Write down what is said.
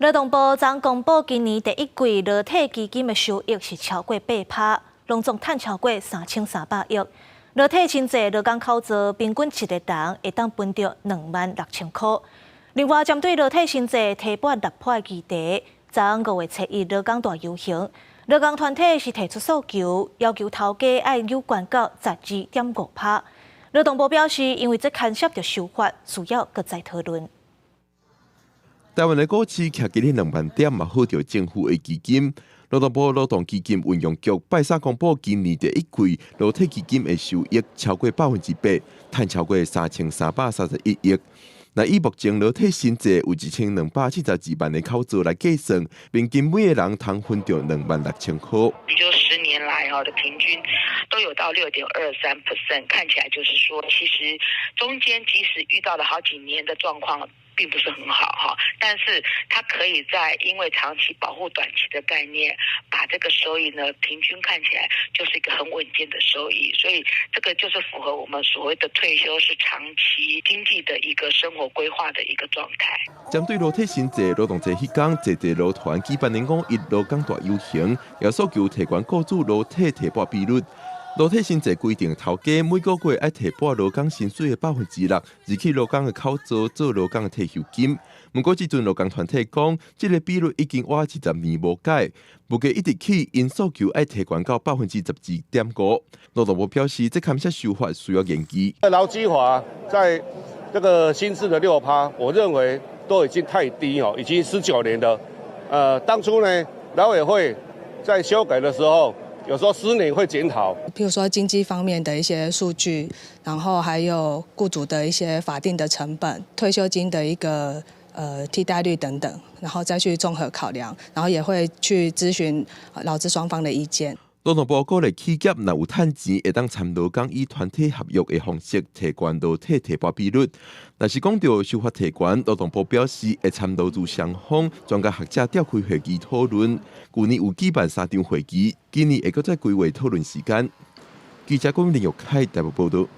勞動部昨公布今年第一季勞退基金的收益是超過8趴，攏總趁超過3300億。勞退真濟勞工口座，平均一個人會當分著26,000箍。另外，針對勞退薪資提撥6趴的議題，昨5月初1勞工大遊行，勞工團體是提出訴求，要求頭家愛有懸到12.5趴。勞動部表示，因為這牽涉著修法，需要閣再討論。台灣的股市徛今日2萬點，嘛好著政府的基金。勞動部勞動基金運用局拜三公布，今年第一季勞退基金的收益超過8%，趁超過3331億。若以目前勞退薪資有1272萬的口座來計算，平均每個人通分著26,000箍。就10年來哈的平均都有到6.23%，看起來就是說，其實中間即使遇到了好幾年的狀況，並不是很好哈，但是它可以在因為長期保護短期的概念，把這個收益呢平均看起來就是一個很穩健的收益，所以這個就是符合我們所謂的退休是長期經濟的一個生活規劃的一個狀態。針對勞退薪資，勞動節彼工，濟濟勞團舉辦的五一勞工大遊行，也訴求提懸雇主勞退提撥比率。勞退薪資規定，頭家每個月愛提撥勞工薪水的6%，入去勞工的口座做勞工的退休金。毋過這陣勞工團體講，這個比率已經倚20年無改，物價一直起，𪜶訴求愛提懸到12.5%。勞動部表示，這牽涉修法需要研究。勞基法在這個薪資的6趴，我認為都已經太低哦，已經19年了。當初呢，勞委會在修改的時候，有時候10年會檢討，譬如說經濟方面的一些數據，然後還有雇主的一些法定的成本、退休金的一個替代率等等，然後再去綜合考量，然後也會去諮詢勞資雙方的意見。勞動部鼓勵企業若有趁錢，會當參勞工以團體合約的方式提懸勞退提撥比率。若是講著修法提懸，勞動部表示會參勞資雙方專家學者召開會議討論。舊年有舉辦三場會議，今年會閣再規劃討論時間。記者郭林玉凱台北報道。